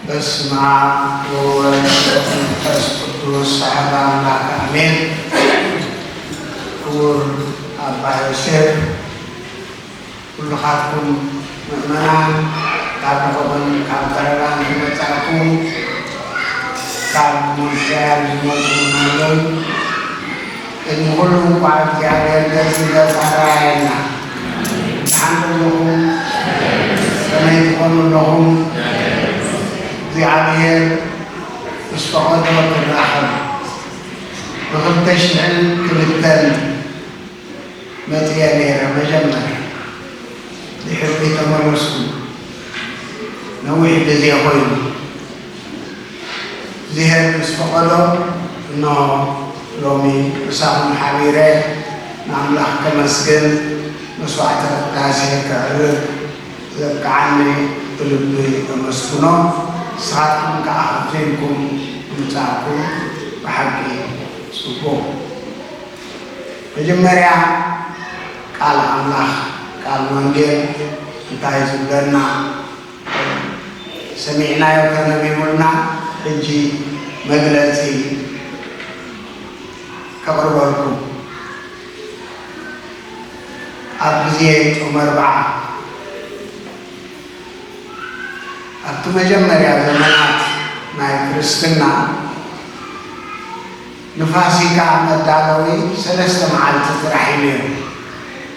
በስመ አብ ወወልድ ወመንፈስ ቅዱስ አሐዱ አምላክ አሜን። ክቡር አባ ዮሴፍ፣ ኩልኻትኩም ምእመናን፣ ካብ ርሑቕን ካብ ቀረባን ዝመጻእኩም፣ ካብ ሞንትሪያል ዝመጹ ምእመናን፣ ቅድሚ ኩሉ እንኳዕ እግዚኣብሔር ነዚ ዕለት ኣረኣየና። ደሓን ኣለኹም? ከመይ ትኾኑ ኣለኹም? እግዚኣብሔር ምስ ፈቐዶ ክንራኸብ። ብኽልተ ሽሕን ክልተን መጺኤ ነይረ መጀመርያ። ድሕሪ ተመለስኩ። ነዊሕ ግዜ ኮይኑ። እግዚኣብሔር ምስ ፈቐዶ፣ እንሆ ሎሚ ምሳኹም ሓቢረ ንኣምላኽ ከመስግን፣ መስዋዕተ ቅዳሴ ከዕርግ ዘብቅዓኒ ብልቢ ኣመስግኖ። ንስኻትኩም ከኣ ከምዚ ኢልኩም ምምጻእኩም ብሓቂ ጽቡቕ። መጀመርያ ቃል ኣምላኽ፣ ቃል ወንጌል እንታይ ዝብለና ሰሚዕናዮ ተነቢቡልና፣ ሕጂ መግለጺ ከቕርበልኩም። ኣብ ግዜ ጾመ ኣርብዓ፣ ኣብቲ መጀመርያ ዘመናት ናይ ክርስትና፣ ንፋሲካ መዳለዊ ሰለስተ መዓልቲ ጥራሕ እዩ ነይሩ።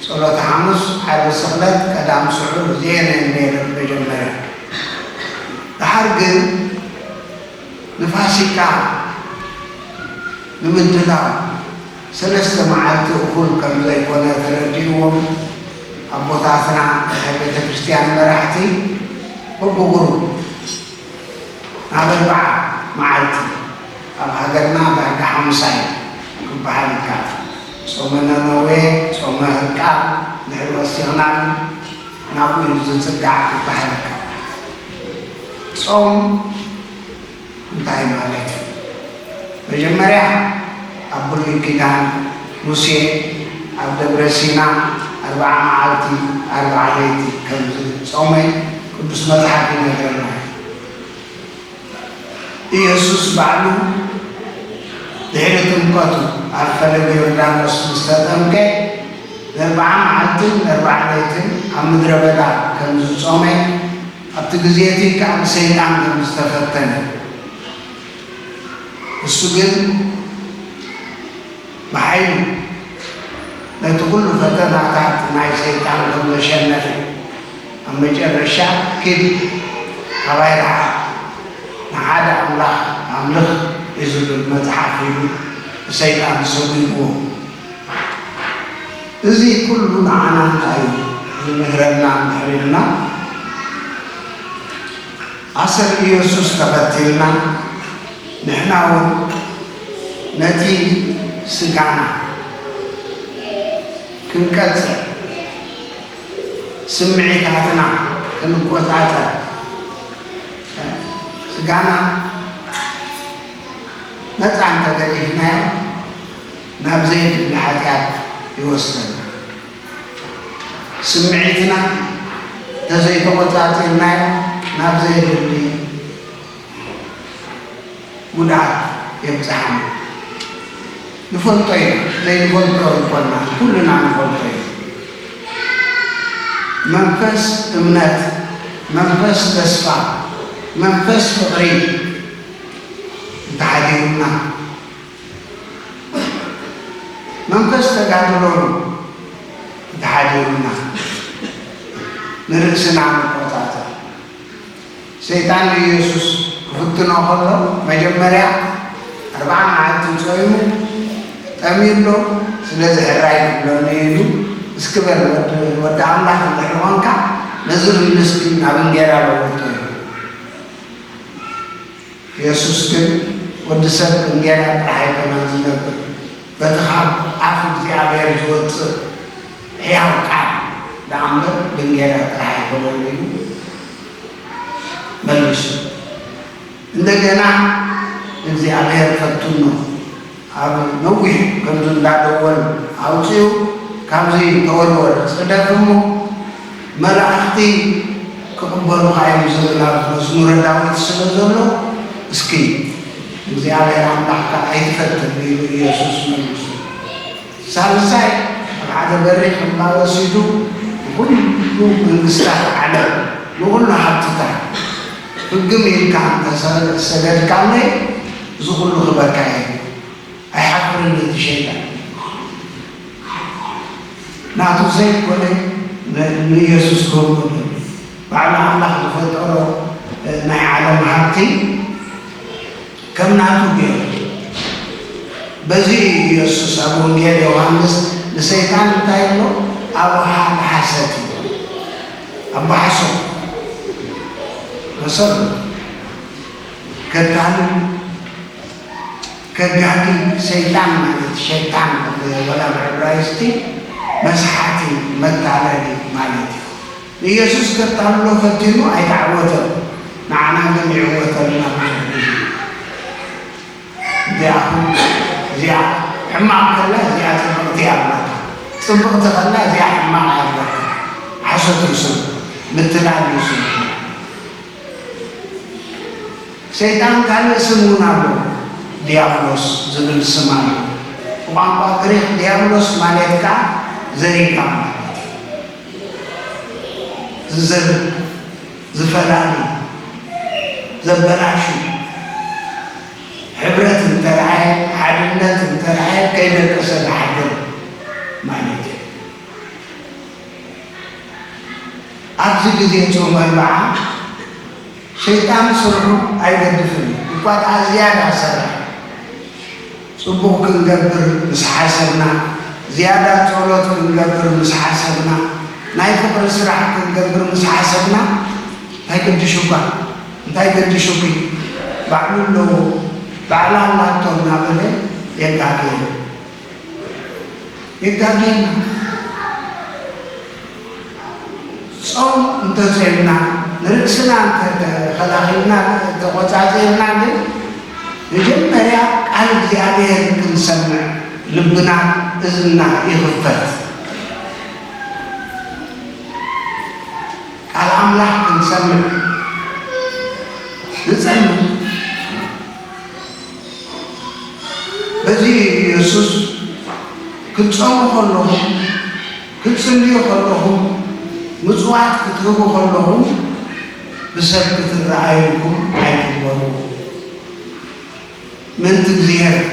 ጸሎተ ሓሙስ፣ ዓርቢ ስቕለት፣ ቀዳም ስዑር፣ እዚኤን እየን ነይረን መጀመርያ። ደሓር ግን ንፋሲካ ንምድላው ሰለስተ መዓልቲ እኹል ከም ዘይኮነ ተረዲእዎም ኣቦታትና ናይ ቤተ ክርስቲያን መራሕቲ በብቑሩብ ናብ ኣርብዓ መዓልቲ፣ ኣብ ሃገርና ዳርጋ ሓሙሳይ ክበሃል ይከኣል። ጾመ ነነዌ፣ ጾመ ህርቃን ድሕሪ ወሲኽናሉ ናብኡ እዩ ዝጽጋዕ ክበሃል ይከኣል። ጾም እንታይ ማለት እዩ? መጀመርያ ኣብ ብሉይ ኪዳን ሙሴ ኣብ ደብረ ሲና ኣርብዓ መዓልቲ ኣርብዓ ለይቲ ከም ዝጾመ ቅዱስ መጽሓፍ ይነግረና። ኢየሱስ ባዕሉ ድሕሪ ጥምቀቱ ኣብ ፈለግ ዮርዳኖስ ምስ ተጠምቀ ንኣርብዓ መዓልትን ንኣርብዓ ለይትን ኣብ ምድረ በዳ ከም ዝጾመ፣ ኣብቲ ግዜ እቲ ከኣ ብሰይጣን ከም ዝተፈተነ፣ እሱ ግን ብሓይሉ ነቲ ኩሉ ፈተናታት ናይ ሰይጣን ከም ዘሸነፈ፣ ኣብ መጨረሻ ኪድ ካባይ ርሓቕ፣ ንሓደ ኣምላኽ ኣምልኽ እዩ ዝብል መጽሓፍ ኢሉ ብሰይጣን ሰጒግዎ። እዚ ኩሉ ንዓና እንታይ እዩ ዝምህረና እንድሕር ኢልና፣ ኣሰር ኢየሱስ ተኸቲልና ንሕና እውን ነቲ ስጋና ክንቀጽዕ፣ ስምዒታትና ክንቆጻጸር፣ ስጋና ነጻ እንተገዲፍናዮ ናብ ዘየድሊ ሓጢኣት ይወስደና። ስምዒትና ተዘይተቆጻጺርናዮ ናብ ዘየድሊ ጉድኣት የብጽሓና። ንፈልጦ ኢና፣ ዘይንፈልጦ ኣይኮንና፣ ኩልና ንፈልጦ ኢና። መንፈስ እምነት፣ መንፈስ ተስፋ፣ መንፈስ ፍቕሪ እንተሓዲሩና፣ መንፈስ ተጋድሎ እንተሓዲሩና፣ ንርእስና ንቆጻጸር። ሰይጣን ንኢየሱስ ክፍትኖ ከሎ፣ መጀመርያ ኣርብዓ መዓልቲ ጾይሙ ጠምዩ ኣሎ፣ ስለዚ ሕራይ ክብለኒ ኢሉ፣ እስኪ በል ወዲ፣ ወዲ ኣምላኽ እንድሕር ኾንካ፣ ነዚ እምኒ እስኪ ናብ እንጌራ ለውጦ ኢሉ። ኢየሱስ ግን፣ ወዲ ሰብ ብእንጌራ ጥራሕ ኣይኮነን ዝነብር፣ በቲ ካብ ኣፍ እግዚኣብሔር ዝወጽእ ሕያው ቃል ደኣ እምበር ብእንጌራ ጥራሕ ኣይኮነን ኢሉ መሊሱ። እንደገና እግዚኣብሔር ፈትኖ፣ ኣብ ነዊሕ ከምዚ እንዳደወል ኣውፅኡ፣ ካብዚ ተወርወር፣ ጽደፍ እሞ መላእኽቲ ክቕበሉኻ እዮም ዝብል ኣብ መዝሙረ ዳዊት ስለ ዘሎ፣ እስኪ እግዚኣብሔር ኣምላኽካ ኣይትፈትን ኢሉ ኢየሱስ መልሱ። ሳልሳይ፣ ኣብ ሓደ በሪኽ እምባ ወሲዱ ንኹሉ መንግስታት ዓለም፣ ንኹሉ ሃብትታት ፍግም ኢልካ እንተሰገድካለይ፣ እዚ ኩሉ ክበካ እየ። ኣይሓፍርን እቲ ሸይጣን። ናቱ ዘይኮነ ንኢየሱስ ክህቦ። ባዕሉ ኣምላኽ ዝፈጠሮ ናይ ዓለም ሃብቲ ከም ናቱ ገይሩ። በዚ ኢየሱስ ኣብ ወንጌል ዮሃንስ ንሰይጣን እንታይ ኣሎ? ኣቦ ሓ-፣ ሓሰት እዩ። ኣቦ ሓሶት መሰሉ ከታልል ከጋጊ ሰይጣን ማለት ሸይጣን ወላ ብዕብራይስጢ መስሓቲ መታለሊ ማለት እዩ። ንኢየሱስ ከታልሎ ፈቲኑ ኣይተዓወተን። ንዓና ግን ይዕወተልና ብዙሕ ግዜ። እዚኣኹም እዚኣ ሕማቕ ከላ እዚኣ ጽብቕቲ እያ ኣለካ። ጽብቕቲ ከላ እዚኣ ሕማቕ እያ ኣለካ። ሓሶት እዩ ስሙ። ምትላል እዩ ስሙ። ሰይጣን ካልእ ስም እውን ኣሎ። ዲያብሎስ ዝብል ስም ኣሎ። ብቋንቋ ግሪክ ዲያብሎስ ማለት ከዓ ዘሪጋ ማለት እዩ። ዝዘርግ፣ ዝፈላሊ፣ ዘበላሹ፣ ሕብረት እንተረኣየ፣ ሓድነት እንተረኣየ ከይደቀሰ ዝሓድር ማለት እዩ። ኣብዚ ግዜ ጾም ኣርብዓ ሸይጣን ስርሑ ኣይገድፍን እዩ። እኳ ደኣ ዝያዳ ሰርሕ። ጽቡቕ ክንገብር ምስ ሓሰብና፣ ዝያዳ ጸሎት ክንገብር ምስ ሓሰብና፣ ናይ ፍቕሪ ስራሕ ክንገብር ምስ ሓሰብና፣ እንታይ ገድሹካ? እንታይ ገድሹኪ? ባዕሉ ኣለዎ፣ ባዕላ ኣላቶ እናበለ የጋግየና። የጋግየና። ጾም እንተጾምና፣ ንርእስና እንተተኸላኺልና፣ እንተቆጻጺርና ግን፣ መጀመርያ ቃል እግዚኣብሔር ክንሰምዕ ልብና፣ እዝንና ይኽፈት። ቃል ኣምላኽ ክንሰምዕ ንጸምዕ። በዚ ኢየሱስ ክትጸሙ ከለኹም፣ ክትጽልዩ ከለኹም፣ ምጽዋት ክትህቡ ከለኹም፣ ብሰብ ክትረኣዩ ኢልኩም ኣይትግበሩ። ምእንቲ እግዚኣብሔር፣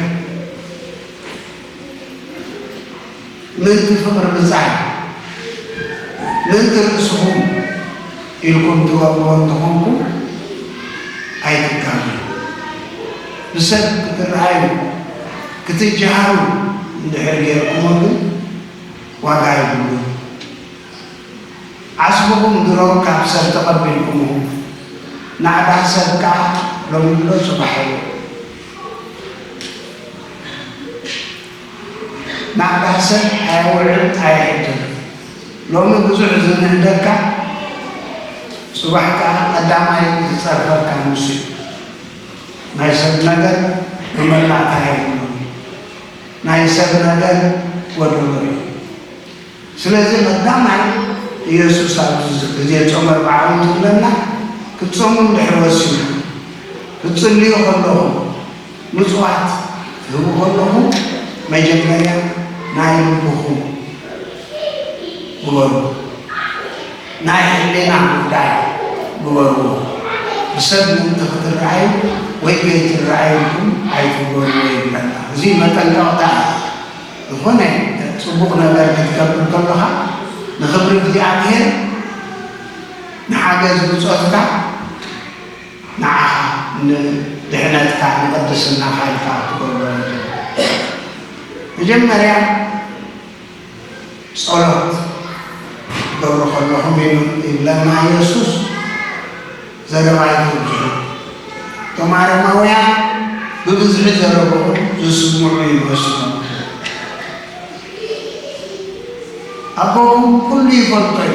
ምእንቲ ፍቕሪ ብጻይ፣ ምእንቲ ርእስኹም ኢልኩም ትገብርዎ እንተኾንኩም ኣይትጋገዩ። ብሰብ ክትረኣዩ፣ ክትጀሃሩ እንድሕር ጌርኩሞ ግን ዋጋ የብሉን። ዓስብኹም ድሮ ካብ ሰብ ተቐቢልኩሞ፣ ናዕዳ ሰብ ከኣ ሎሚ ኣሎ ጽባሕ ኣሎ። ናዕዳ ሰብ ኣየውዕል ኣየዕድር። ሎሚ ብዙሕ ዝንእደካ፣ ጽባሕ ከኣ ቀዳማይ ዝጸርፈካ ንሱ እዩ። ናይ ሰብ ነገር መመላእታ የብሉን። ናይ ሰብ ነገር ጎደሎ እዩ። ስለዚ ቀዳማይ ኢየሱስ ኣብዚ ግዜ ጾም ኣርብዓ እውን ዝብለና፣ ክትጾሙ እንድሕር ወሲንኩም፣ ክትጽልዩ ከለኹም፣ ምጽዋት ትህቡ ከለኹም፣ መጀመርያ ናይ ልብኹም ግበሩ። ናይ ሕሊና ጉዳይ ግበርዎ። ብሰብ ምእንቲ ክትረኣዩ ወይ ከይትረኣዩ ኢልኩም ኣይትግበርዎ ይብለና። እዚ መጠንቀቕታ እዩ። ዝኾነ ጽቡቕ ነገር ክትገብር ከለኻ፣ ንኽብሪ እግዚኣብሔር፣ ንሓገዝ ብጾትካ፣ ንዓኻ፣ ንድሕነትካ፣ ንቕድስናኻ ኢልካ ክትገብሮ የድሊ። መጀመርያ ጸሎት ክትገብሩ ከለኹም ኢሉ ይብለና ኢየሱስ፣ ዘረባ ኣይተብዝሑ። እቶም ኣረማውያን ብብዝሒ ዘረብኦም ዝስምዑ ይመስሎም። ኣቦኹም ኩሉ ይፈልጦ እዩ።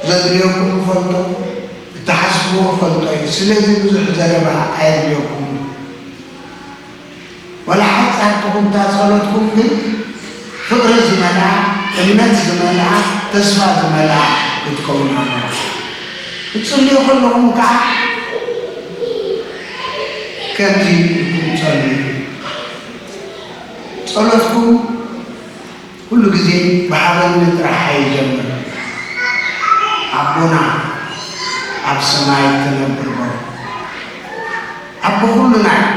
ዘድልየኩም ይፈልጦ፣ እትሓስብዎ ይፈልጦ እዩ። ስለዚ ብዙሕ ዘረባ ኣየድልየኩምን። ዋላ ሓጻር ትኹን እታ ጸሎትኩም ግን ፍቕሪ ዝመልኣ፣ እምነት ዝመልኣ፣ ተስፋ ዝመልኣ ክትከውን ኣለዋ። ትጽልዩ ከለኹም ከዓ ከምዚ ኢልኩም ጸልዩ። ጸሎትኩም ኩሉ ግዜ ብሃበኒ ጥራሕ ኣይጀምር። ኣቦና ኣብ ሰማይ ትነብር በሉ። ኣቦ ኩሉና እዩ።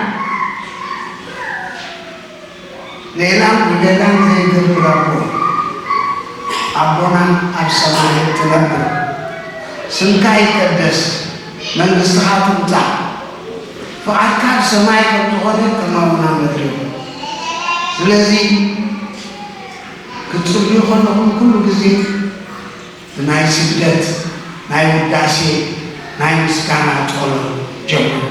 ሌላን ብሌላን ዘይገብር ኣቦ፣ ኣቦና ኣብ ሰማይ ትነብር፣ ስምካ ይቀደስ፣ መንግስትኻ ትምጻእ፣ ፍቓድካ ኣብ ሰማይ ከም ዝኾነ ከማኡ ኣብ ምድሪ። ስለዚ ክትጽልዩ ከለኹም ኩሉ ግዜ ብናይ ስግደት፣ ናይ ውዳሴ፣ ናይ ምስጋና ጸሎት ጀምሩ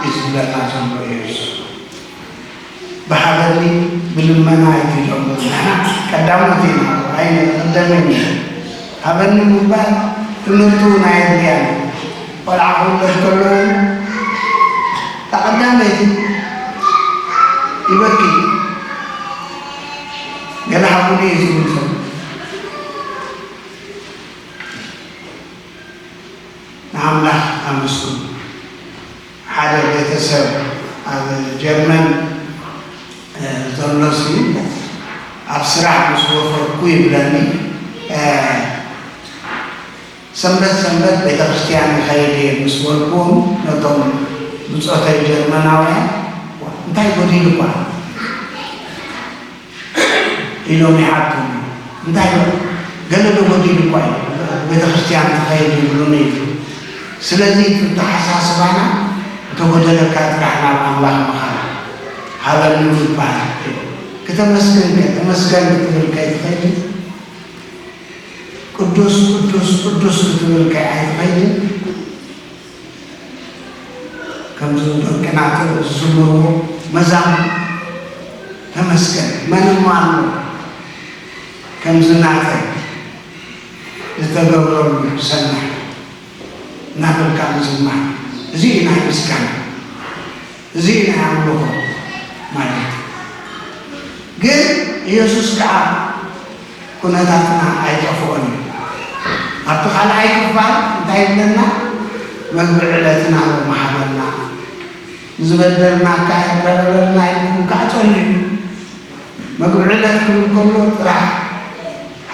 እዩ ዝብለና ዘሎ ኢየሱስ። ብሃበኒ ብልመና ኣይትጀምሩ። ንሕና ቀዳሞት ኢና፣ ኣይንቕደምን ኢና። ሃበኒ ምባል ትምህርቲ እውን ኣየድልያን እዩ። ቆልዓ ክውለድ ከሎ እውን እታ ቀዳመይቲ ይበኪ፣ ገለ ሃቡኒ እዩ ዝብል ዘሎ። ንኣምላኽ ኣመስግኑ። ሓደ ቤተሰብ ኣብ ጀርመን፣ እ፣ ዘሎ ሲ ኣብ ስራሕ ምስ ወፈርኩ ይብለኒ፣ እ፣ ሰንበት ሰንበት ቤተክርስትያን ይኸይድ እየ ምስ በልኩዎም፣ ነቶም ብጾተይ ጀርመናውያን፣ "እንታይ ጎዲሉ እኳ?" ኢሎም ይሓቱኒ። "እንታይ ዶ? ገለ ዶ ጎዲሉ እኳ እዩ? ቤተክርስትያን ትኸይድ?" ይብሉኒ እዩ። ስለዚ እቲ ኣተሓሳስባና፣ እንተጎደለካ ጥራሕ ናብ ኣምላኽ ምኻድ፣ ሃበኒ ምባል። ክተመስግን ከ፣ ተመስገን ክትብል ከይትኸይድ፣ ቅዱስ፣ ቅዱስ፣ ቅዱስ ክትብል ከ ኣይትኸይድን? ከምዚ ደቅና ዝዝምርዎ መዛሙር፣ "ተመስገን፣ መን እሞ ኣሎ ከምዚ ናተይ ዝተገብረሉ ሰናይ?" እናበልካ ምዝማር፣ እዚ እዩ ናይ ምስጋና፣ እዚ እዩ ናይ ኣምልኾ ማለት እዩ። ግን ኢየሱስ ከዓ ኩነታትና ኣይጠፍኦን እዩ። ኣብቲ ካልኣይ ክፋል እንታይ ይብለና? "መግቢ ዕለትና ሎሚ ሃበና፣ ንዝበደልናካ ይቕረ በለልና" ኢልኩም ከዓ ጸልዩ። መግቢ ዕለት ክብል ከሎ ጥራሕ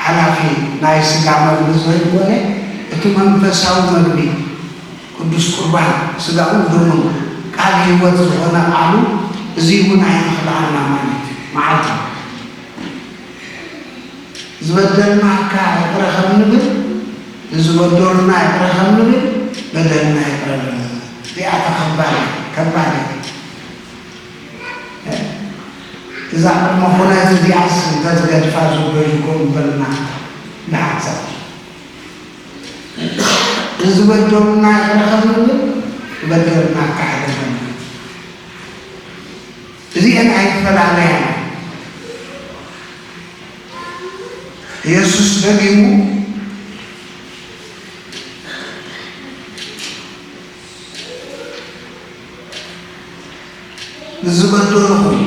ሓላፊ ናይ ስጋ መግቢ ዘይኮነ፣ እቲ መንፈሳዊ መግቢ ቅዱስ ቁርባን ስጋኡ ደሙን ቃል ህይወት ዝኾነ ቃሉ፣ እዚ እውን ኣይተኽልኣና ማለት እዩ። መዓልታዊ ዝበደልናካ ይቕረ ከም ንብል፣ ንዝበደሉና ይቕረ ከም ንብል፣ በደልና ይቕረ በለና። እዚኣታ ከባድ እያ፣ ከባድ እያ። እዛ ቅድመ ኩነት እዚኣስ እንተትገድፋ ዝበልኩም በልና ንሓሳብ። ንዝበደሉና ይቕረ ከም ንብል፣ ዝበደሉና ካሕደና። እዚአን ኣይፈላለያን። ኢየሱስ ደጊሙ ንዝበደልኹም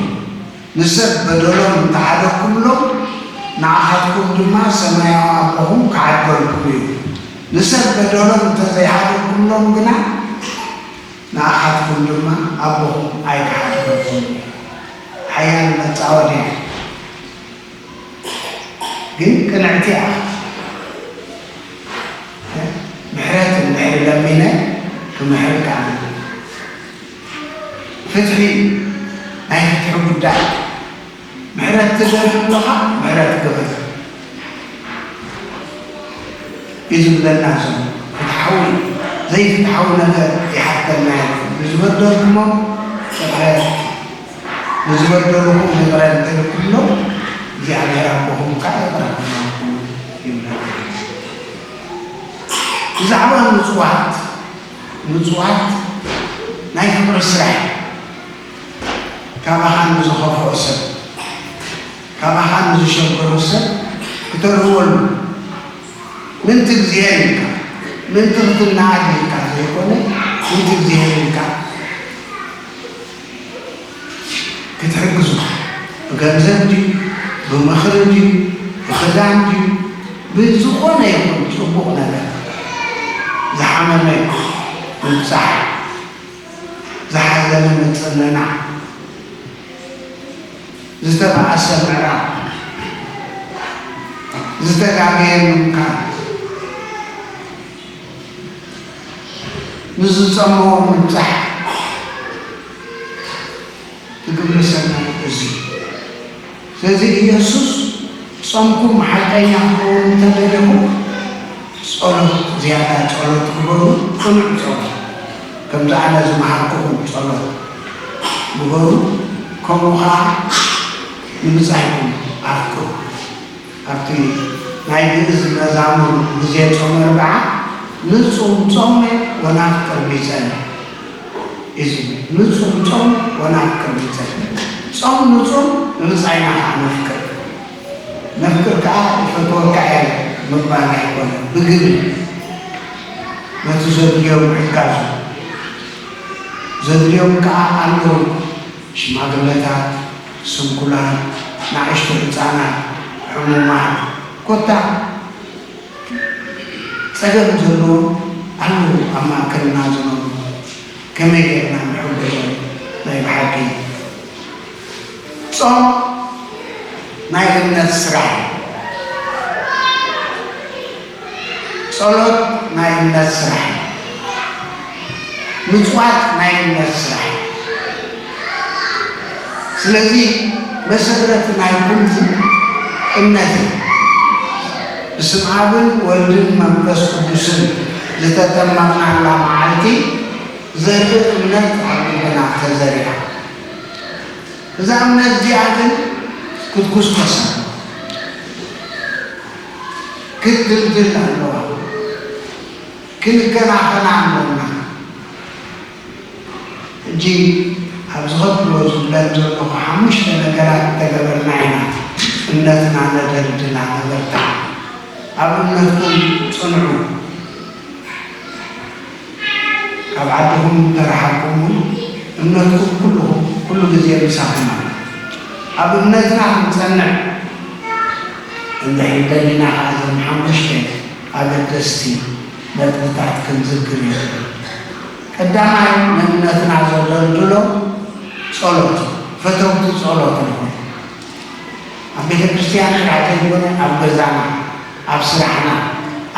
ንሰብ በደሎም እንተሓደግኩምሎም፣ ንኣኻትኩም ድማ ሰማያዊ ኣቦኹም ክሓድገልኩም እዩ። ንሰብ በደሎም እንተዘይሓደግኩምሎም ግና፣ ንኣኻትኩም ድማ ኣቦኹም ኣይክሓድገልኩም እዩ። ሓያል መጻወድያ። ግን ቅንዕቲ እያ። ምሕረት እንድሕር ለሚነ ክምሕር ከኣኒ። ፍትሒ፣ ናይ ፍትሒ ጉዳይ። ምሕረት ትደሊ ኣለኻ፣ ምሕረት ግበር እዩ ዝብለና ዘሎ። ፍትሓዊ፣ ዘይፍትሓዊ ነገር ይሓተና የለን። ንዝበደልኩሞ ይቕረ፣ ንዝበደልኹም ይቕረ እንተልኩምሎም፣ እግዚኣብሔር ኣቦኹም ከዓ ይቕረ ክብለኩም ይብለና። ብዛዕባ ምጽዋት፣ ምጽዋት ናይ ፍቕሪ ስራሕ እዩ። ካባኻ ንዝኸፍኦ ሰብ፣ ካባኻ ንዝሸገሮ ሰብ ክተርህወሉ፣ ምእንቲ እግዚኣብሔር ኢልካ፣ ምእንቲ ክትነኣድ ኢልካ ዘይኮነ፣ ምእንቲ እግዚኣብሔር ኢልካ ክትሕግዞ፣ ብገንዘብ ድዩ፣ ብምኽሪ ድዩ፣ ብኽዳን ድዩ፣ ብዝኾነ ይኹን ጽቡቕ ነገር፣ ዝሓ ዝሓመመ ምብጻሕ፣ ዝሓዘነ ምጽንናዕ፣ ዝተባእሰ ምዕራፍ፣ ዝተጋገየ ምምካት፣ ንዝጸመዎ ምብጻሕ እቲ ግብረ ሰናይ እዚ። ስለዚ ኢየሱስ ጾምኩም ሓቀኛ ክኸውን እንተደሊኹም ጸሎት፣ ዝያዳ ጸሎት ግበሩ፣ ጽኑዕ ጸሎት። ከምዚ ኣነ ዝመሃርኩኹም ጸሎት ግበሩ፣ ከምኡ ኸዓ ንብጻይኩም ኣፍቅሩ። ኣብቲ ናይ ግእዝ መዛሙር ግዜ ጾመ ኣርብዓ ንጹም ጾመ ወናፍቅር ቢጸነ እዩ ዝብል። ንጹም ጾም ወናፍቅር ቢጸነ። ጾም ንጹም ንብጻይና ኸዓ ነፍቅር። ነፍቅር ከኣ ይፈትወካ እየ ምባል ኣይኮነን፣ ብግብሪ ነቲ ዘድልዮም ምሕጋዙ። ዘድልዮም ከኣ ኣለዉ። ሽማግለታት፣ ስንኩላን፣ ንኣሽቱ ህጻናት፣ ሕሙማት፣ ኮታ ጸገም ዘለዎም ኣለዉ ኣብ ማእከልና ዝነብሩ። ከመይ ጌርና ንሕግዞም? ናይ ብሓቂ ጾም ናይ እምነት ስራሕ እዩ። ጸሎት ናይ እምነት ስራሕ እዩ። ምጽዋት ናይ እምነት ስራሕ እዩ። ስለዚ መሰረት ናይ ኩሉ እምነት እዩ። ብስም ኣብን ወልድን መንፈስ ቅዱስን ዝተጠመቕናላ መዓልቲ ዘርኢ እምነት ኣብ ልብና ተዘሪኣ። እዛ እምነት እዚኣ ግን ክትኩስኮስ ኣለዋ፣ ክትድልድል ኣለዋ፣ ክንከናኸና ኣለና። ሕጂ ኣብዚ ከብሎ ዝብለን ዘለኹ ሓሙሽተ ነገራት እንተገበርና ኢና እምነትና ነደልድላ፣ ነበርታ። ኣብ እምነትኩም ጽንዑ። ካብ ዓድኹም ተረሓብኩም እውን እምነትኩም ኩልኹም፣ ኩሉ ግዜ ምሳኹም ኣሎ። ኣብ እምነትና ክንጸንዕ እንድሕር ደሊና ከኣ እዞም ሓሙሽተ ኣገደስቲ ነጥብታት ክንዝክር የድሊ። ቀዳማይ ንእምነትና ዘደልድሎ ጸሎት፣ ፈተውቲ ጸሎት ንኹን። ኣብ ቤተ ክርስቲያን ጥራሕ ዘይኮነ ኣብ ገዛና፣ ኣብ ስራሕና፣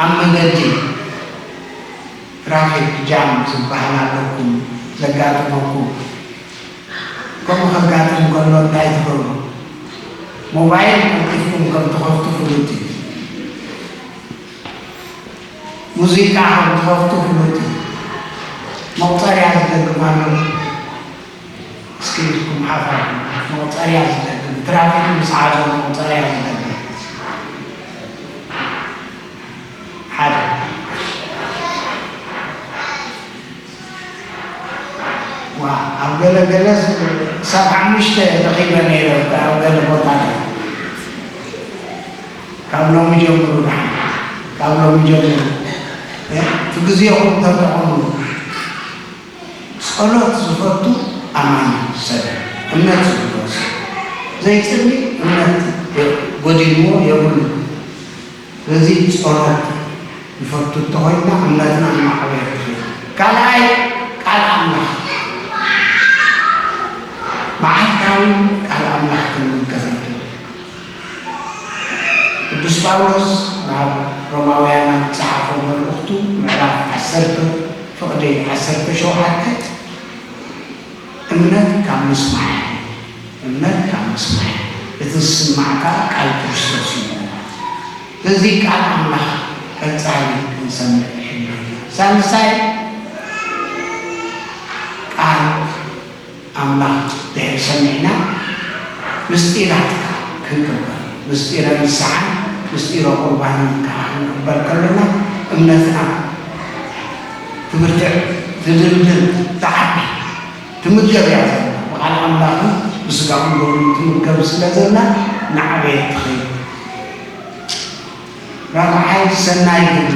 ኣብ መገዲ ትራፊክ ጃም ዝበሃል ኣለኩም ዘጋጥመኩም። ከምኡ ከጋጥም ከሎ እንታይ ትገብሩ? ሞባይል ቀልጢፍኩም ከም ትኸፍቱ ፍሉጥ እዩ። ሙዚቃ ከም ትኸፍቱ ፍሉጥ እዩ። መቑጸርያ ዝደግም ኣሎ። እስኪ ኢድኩም ሓፍ ኣርጉ። መቑጸርያ ዝደግም፣ ትራፊክ ምስ ዓጾ መቑጸርያ ዝደግም። ሓደ። ዋ፣ ኣብ ገለ ገለ ክሳብ ሓሙሽተ ረኺበ ነይረ፣ ኣብ ገለ ቦታታት። ካብ ሎሚ ጀምሩ ደሓን፣ ካብ ሎሚ ጀምሩ፣ እ፣ እቲ ግዜኹም ተጠቐምሉ። ጸሎት ዝፈቱ ኣማኒ ሰብ፣ እምነት ዝብሎ ሰብ፣ ዘይጽሊ እምነት ጎዲልዎ የብሉ። ስለዚ ጸሎት ንፈቱ እንተኾይንና እምነትና እናዓበየ ይኸይድ። ካልኣይ ቃል ኣምላኽ፣ መዓልታዊ ቃል ኣምላኽ ክንምገብ ንደሊ። ቅዱስ ጳውሎስ ናብ ሮማውያን ኣብ ዝጸሓፎ መልእኽቱ ምዕራፍ ዓሰርተ ፍቕዲ ዓሰርተ ሸውዓተ፣ እምነት ካብ ምስማዕ፣ እምነት ካብ ምስማዕ፣ እቲ ዝስማዕ ከኣ ቃል ክርስቶስ እዩ። እዚ ቃል ኣምላኽ ቀጻሊ ክንሰምዕ ይሕግዘና። ሳልሳይ ቃል ኣምላኽ ድሕሪ ሰሚዕና ምስጢራት ክንቅበል፣ ምስጢረ ንስሓን ምስጢረ ቁርባንን ከዓ ክንቅበል ከለና እምነትና ትብርትዕ፣ ትድልድል፣ ትዓቢ፣ ትምገብ እያ ዘላ። ብቃል ኣምላኽን ብስጋኡን ደሙን ትምገብ ስለ ዘላ እናዓበየት ትኸይድ። ራብዓይ ሰናይ ግብሪ።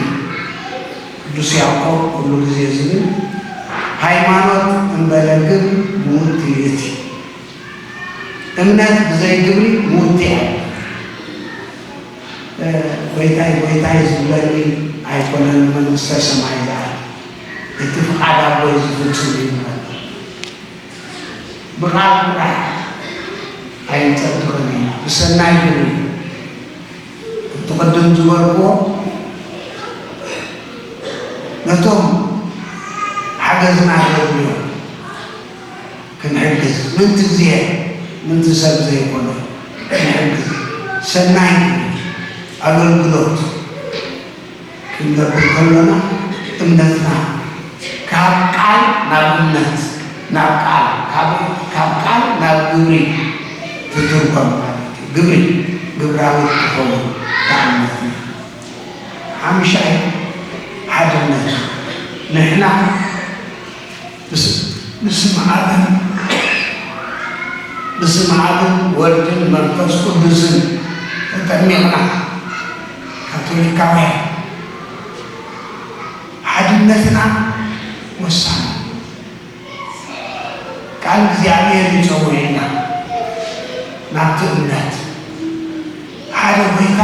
ቅዱስ ያዕቆብ ኩሉ ግዜ ዝብል ሃይማኖት እምበለ ግብሪ ምውቲ ይእቲ። እምነት ብዘይ ግብሪ ምውቲ እያ። እ፣ ጎይታይ ጎይታይ ዝብለኒ ኣይኮነን መንግስተ ሰማይ ዝኣቱ። እቲ ፍቓድ ኣቦይ ዝፍጽም እዩ። ብቓል ጥራሕ ኣይንጸድቕን ኢና፣ ብሰናይ ግብሪ። እቲ ቅድም ዝበልኩዎ፣ ነቶም ሓገዝና ዘድልዮም ክንሕግዝ፣ ምእንቲ ግዜ፣ ምእንቲ ሰብ ዘይኮነ ክንሕግዝ፣ ሰናይ ግብሪ፣ ኣገልግሎት ክንገብር ከሎና፣ እምነትና ካብ ቃል ናብ እምነት፣ ናብ ቃል፣ ካብ፣ ካብ ቃል ናብ ግብሪ ትትርጎም ማለት እዩ። ግብሪ፣ ግብራዊ ትኸውን እታ እምነትና። ሓምሻይ፣ ሓድነት። ንሕና ምስ-፣ ምስም ኣብን፣ ምስም ኣብን ወልድን መንፈስ ቅዱስን ተጠሚቕና ካቶሊካውያን፣ ሓድነትና ወሳኒ። ቃል እግዚኣብሔር ይጸውዕና ናብቲ እምነት። ሓደ ጐይታ፣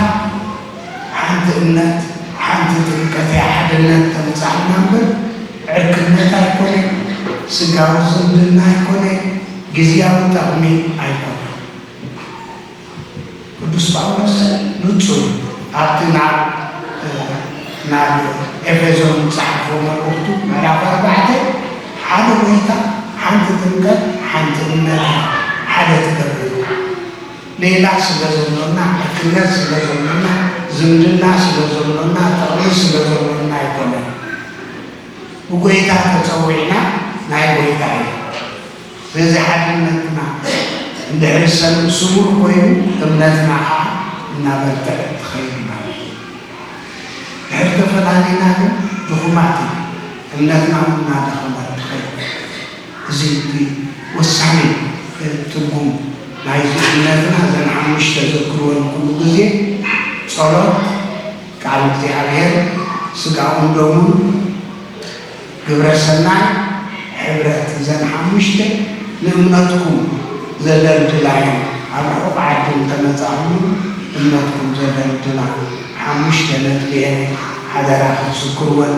ሓንቲ እምነት፣ ሓንቲ ጥምቀት እያ ሓድነት ተምጽኣልና እምበር፣ ዕርክነት ኣይኮነ፣ ስጋዊ ዝምድና ኣይኮነ፣ ግዝያዊ ጠቕሚ ኣይኮነ። ቅዱስ ጳውሎስ ንጹር ኣብቲ ናብ፣ ናብ ኤፌሶን ዝጸሓፎ መልእኽቱ ምዕራፍ ኣርባዕተ፣ ሓደ ጐይታ፣ ሓንቲ ጥምቀት፣ ሓንቲ እምነት፣ ሓደ ትገብር። ሌላ ስለ ዘሎና፣ ዕርክነት ስለ ዘሎና፣ ዝምድና ስለ ዘሎና፣ ጥቕሚ ስለ ዘሎና ኣይኮነን። ብጐይታ ተጸዊዕና፣ ናይ ጐይታ እዩ። ስለዚ ሓድነትና እንድሕር ሰም-፣ ስሙር ኮይኑ፣ እምነትና ኸዓ እናበርትዐት ትኸይድ ማለት እዩ። ድሕር ተፈላለና ግን ድኹማት ኢና። እምነትና እውን እናደኸመት ትኸይድ። እዚ እቲ ወሳኒ ትርጉም ናይዚ እምነትና፣ እዘን ሓሙሽተ ዘክርወን ኩሉ ግዜ፣ ጸሎት፣ ቃል እግዚኣብሔር፣ ስጋኡን ደሙን፣ ግብረ ሰናይ፣ ሕብረት፣ እዘን ሓሙሽተ ንእምነትኩም ዘደልድላ እየን። ኣብ ርሑቕ ዓዲ እንተመጻእኹም እምነትኩም ዘደልድላ ሓሙሽተ ነጥቢ እየን። ሓደራ ክትዝክርወን፣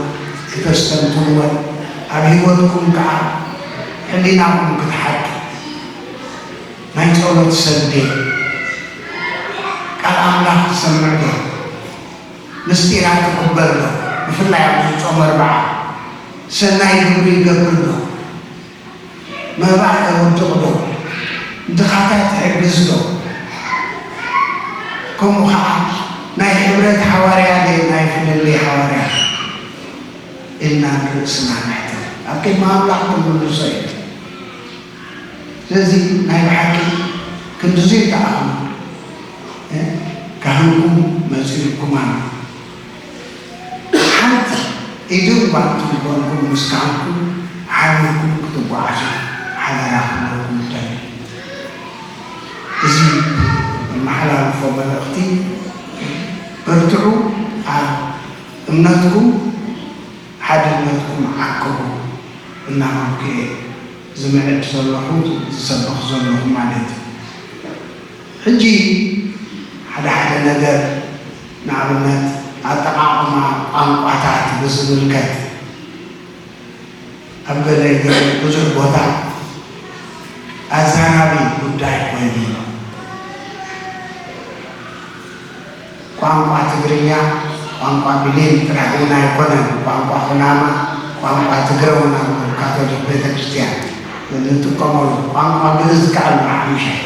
ክተስተንትንወን፣ ኣብ ህይወትኩም ከኣ ሕሊናኹም ክትሓቱ። ናይ ጸሎት ሰብ ድየ? ቃል ኣምላኽ ትሰምዕ ዶ? ምስጢራት ትቕበል ዶ? ብፍላይ ኣብዚ ጾም ኣርብዓ ሰናይ ግብሪ ይገብር ዶ? መባእ የውድቕ ዶ? ድኻታት ይሕግዝ ዶ? ከምኡ ኸዓ ናይ ሕብረት ሓዋርያ ድየ ናይ ፍልልይ ሓዋርያ? ኢልና ንርእስና ንሕተት። ኣብ ቅድሚ ኣምላኽ ክንምልሶ እዩ። ስለዚ ናይ ብሓቂ ክንድዚ ይከኣኹም፣ እ፣ ካህንኩም መጺኡኩም ኣሎ። ሓንቲ ኢድን ጓንትን ኮንኩም ምስ ካህንኩም ሓቢርኩም ክትጓዓዙ ሓደራ ክብለኩም እደሊ። እዚ እመሓላልፎ መልእኽቲ፣ በርትዑ፣ ኣብ እምነትኩም ሓድነትኩም ዓቅቡ እናበልኩ እየ ዝምዕድ ዘለኹ፣ ዝሰብኽ ዘለኹ ማለት እዩ። ሕጂ ሓደ ሓደ ነገር፣ ንኣብነት ኣጠቓቕማ ቋንቋታት ብዝምልከት፣ ኣብ ገለ ገለ ብዙሕ ቦታ ኣዛራቢ ጉዳይ ኮይኑ ኣሎ። ቋንቋ ትግርኛ ቋንቋ ብሌን ጥራሕ እውን ኣይኮነን። ቋንቋ ኩናማ፣ ቋንቋ ትግረ እውን ኣሎ። ካቶሊክ ቤተ ክርስቲያን እንጥቀመሉ ቋንቋ ግእዝ ከዓ ኣሎ። ሓሙሻይ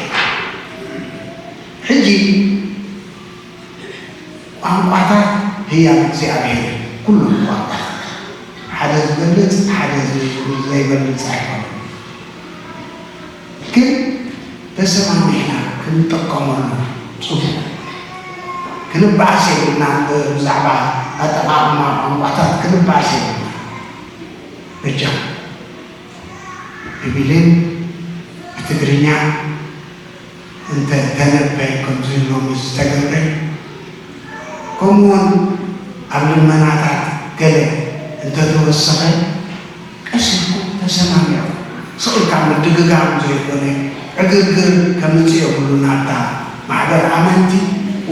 ሕጂ ቋንቋታት ህያብ እግዚኣብሔር እዩ። ኩሉ ቋንቋ ሓደ ዝበልጽ ሓደ ዘይበልጽ ኣይኮነን። ግን ተሰማሚዕና ክንጥቀመሉ ጽቡቕ። ክንበኣስ የብልና። ብዛዕባ ኣጠቓቕማ ቋንቋታት ክንበኣስ የብልና። በጃ ብብሌን ብትግርኛ እንተ ተነበይ ከምዚ ሎሚ ዝተገብረ፣ ከምኡውን ኣብ ልመናታት ገለ እንተተወሰኸ፣ ቀስ ኢልኩም ተሰማሚዑ ስቕ ኢልካ ምድግጋም ዘይኮነ፣ ዕግርግር ከምጽእ የብሉን። ኣብታ ማሕበር ኣመንቲ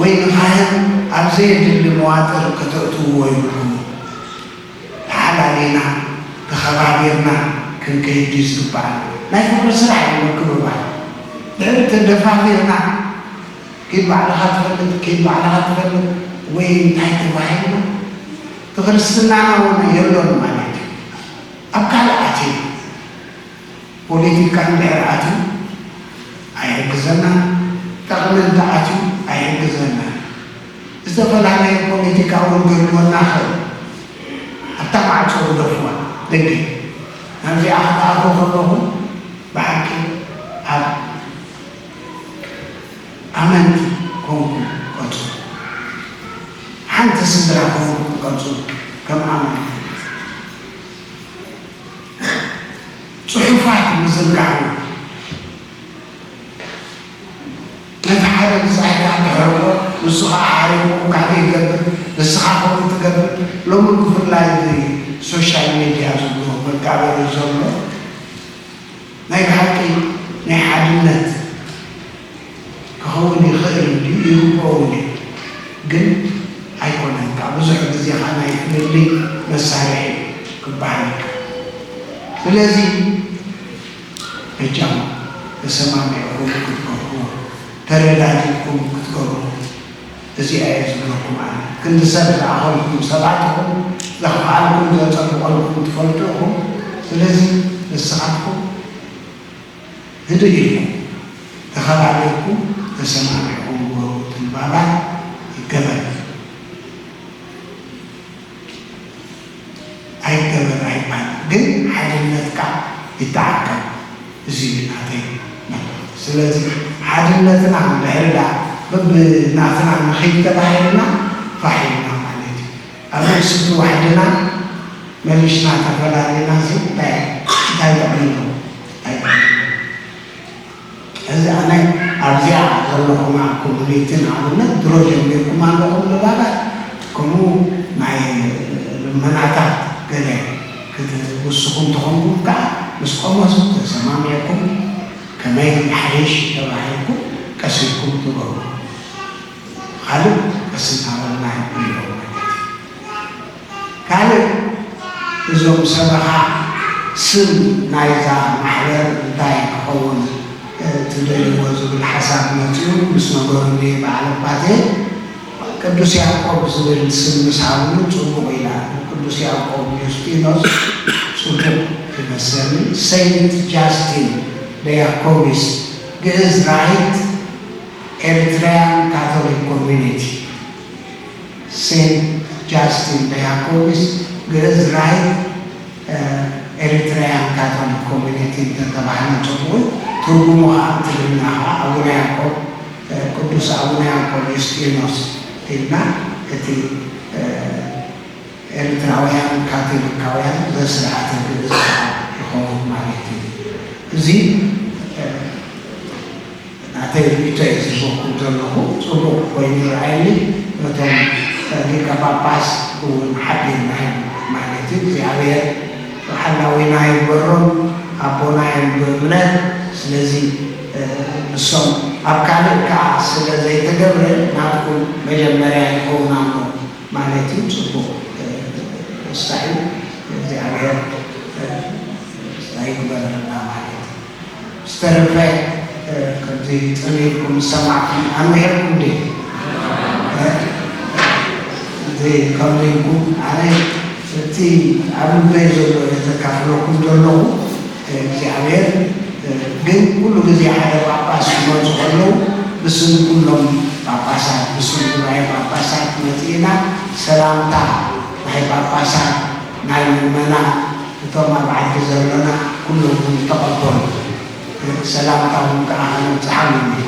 ወይ ንኻህን ኣብ ዘየድሊ መዋጥር ከተእትውዎ ይብልኩም። ተሓላሊና ተኸባቢርና ክንከይድ እዩ ዝግባኣና። ናይ ፍቕሪ ስራሕ እዩ ምክብባር። ድሕሪ ተደፋፊርና፣ ኪድ ባዕልኻ ትፈልጥ፣ ኪድ ባዕልኻ ትፈልጥ ወይ እንታይ ተባሂልና፣ እቲ ክርስትናና እውን የሎን ማለት እዩ። ኣብ ካልእ ኣትዩ፣ ፖለቲካ እንድሕር ኣትዩ ኣይሕግዘናን፣ ጠቕሚ እንተኣትዩ ኣይሕግዘናን። ዝተፈላለየ ፖለቲካ እውን ክህልወና ይኽእል። ኣብታ ማዕጾ ግደፍዋ፣ ደገ። ናብዚኣ ክትኣትዉ ከለኹም ብሓቂ ኣብ ኣመንቲ ኮንኩም ቀጽሉ። ሓንቲ ስድራ ኮንኩም ቀጽሉ። ከም ኣመንቲ ጽሑፋት ምዝርጋሕ እውን ነቲ ሓደ ብጻይካ ትሕርቆ፣ ንሱ ኸዓ ሓሪቑ ካልእ ይገብር፣ ንስኻ ከምኡ ትገብር። ሎሚ ብፍላይ እዚ ሶሻል ሚድያ ዝብሎ መጋበሪ ዘሎ ናይ ብሓቂ ናይ ሓድነት ክኸውን ይኽእል እንድዩ፣ ይግብኦ እውን እዩ። ግን ኣይኮነን፣ ካብ ብዙሕ ግዜ ኸዓ ናይ ፍልልይ መሳርሒ ክበሃል ይከኣል። ስለዚ በጃኹም ተሰማሚዕኩም ክትገብርዎ፣ ተረዳዲእኩም ክትገብርዎ፣ እዚኣ እየ ዝብለኩም ኣነ። ክንዲ ሰብ ዝኣኸልኩም ሰባት ኢኹም፣ ዘኽፍኣልኩም ዘጸብቐልኩም ትፈልጡ ኢኹም። ስለዚ ንስኻትኩም ህድእ ኢልኩም፣ ተኸባቢርኩም፣ ተሰማሚዕኩም ግበሩ። እቲ ምባባል ይገበር። ኣይገበር ኣይባል፣ ግን ሓድነትካ ይተዓቀብ። እዚ እዩ ናተይ መልእኽቲ። ስለዚ ሓድነትና እንድሕር ደኣ በብናትና ንኸይድ ተባሂልና ፋሕ ኢልና ማለት እዩ። ኣብ ርእሲ እቲ ዋሕድና መሊስና ተፈላሊና እዚ እንታይ እንታይ ጥቕሚ ኣለዎ? እንታይ ጥቕሚ ኣለዎ? እዚ ኣነ ኣብዚኣ ዘለኹማ ኮሚኒቲ ንኣብነት ድሮ ጀሚርኩም ኣለኹም ንባባት፣ ከምኡ ናይ ልመናታት ገለ ክትውስኹ እንተኾንኩም ከዓ ምስ ቆሞስ ተሰማሚዕኩም ከመይ ይሓይሽ ተባሂልኩም ቀስ ኢልኩም ትገብሩ። ካልእ ቀስ እናበልና ንሪኦ ማለት እዩ። ካልእ እዞም ሰበኻ ስም ናይዛ ማሕበር እንታይ ክኸውን ትደልይዎ ዝብል ሓሳብ መፂኡ ምስ ነገሩኒ በዓል ኣባቴ ቅዱስ ያዕቆብ ዝብል ስም ምስ ሃብሉ ፅቡቕ ኢላ። ቅዱስ ያዕቆብ ዩስጢኖስ ፅቡቕ ይመሰኒ። ሰይንት ጃስቲን ደያኮቢስ ግእዝ ራይት ኤሪትሪያን ካቶሊክ ኮሚኒቲ፣ ሴንት ጃስቲን ደያኮቢስ ግእዝ ራይት ኤሪትሪያን ካቶሊክ ኮሚኒቲ እንተተባህለ ጽቡቕ እዩ። ትርጉሙ ኸኣ ኣብ ትግርኛ ኸኣ ኣቡነ ያዕቆብ፣ ቅዱስ ኣቡነ ያዕቆብ ዩስጢኖስ ኢልና እቲ ኤርትራውያን ካቶሊካውያን ዘስርዓተ ግእዝ ይኸውን ማለት እዩ። እዚ ናተይ ርእይቶ እየ ዝህበኩም ዘለኹ። ጽቡቕ ኮይኑ ይረኣየኒ። ነቶም ሊቀ ጳጳስ እውን ሓቢርና ማለት እዩ። እግዚኣብሔር ሓላዊና ይግበሮም፣ ኣቦና እዮም ብእምነት። ስለዚ ንሶም ኣብ ካልእ ከዓ ስለ ዘይተገብረ ናትኩም መጀመርያ ይኸውን ኣሎ። ማለት እዩ። ጽቡቕ ተስፋ እዩ። እግዚኣብሔር ተስፋ ይግበረልና ማለት እዩ። ዝተረፈ ከምዚ ጽን ኢልኩም ዝሰማዕኩም ኣምሒርኩም ድዩ? እዚ ከምዚ ኢልኩም ኣነ እቲ ኣብ ልበይ ዘሎ እየ ዘካፍለኩም ዘለኹ። እግዚኣብሔር ግን ኩሉ ግዜ ሓደ ጳጳስ ክመፁ ከለዉ ብስም ኩሎም ጳጳሳት ብስም ጉባኤ ጳጳሳት መፂእና ሰላምታ ናይ ጳጳሳት ናይ ምእመናን እቶም ኣብ ዓዲ ዘለና ኩሎም እውን ተቐበሉ። ሰላምታ እውን ከዓ ከነብፅሓሎም እዩ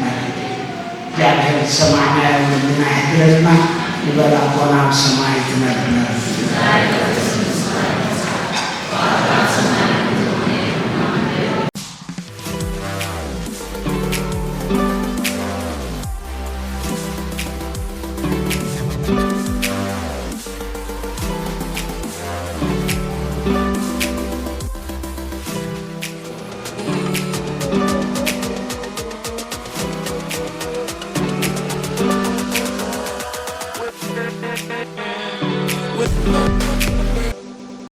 ማለት እዩ። እግዚኣብሔር ዝሰማዕናዮ ልብና ይሕድረልና። ንበል ኣቦና ኣብ ሰማይ ትነብር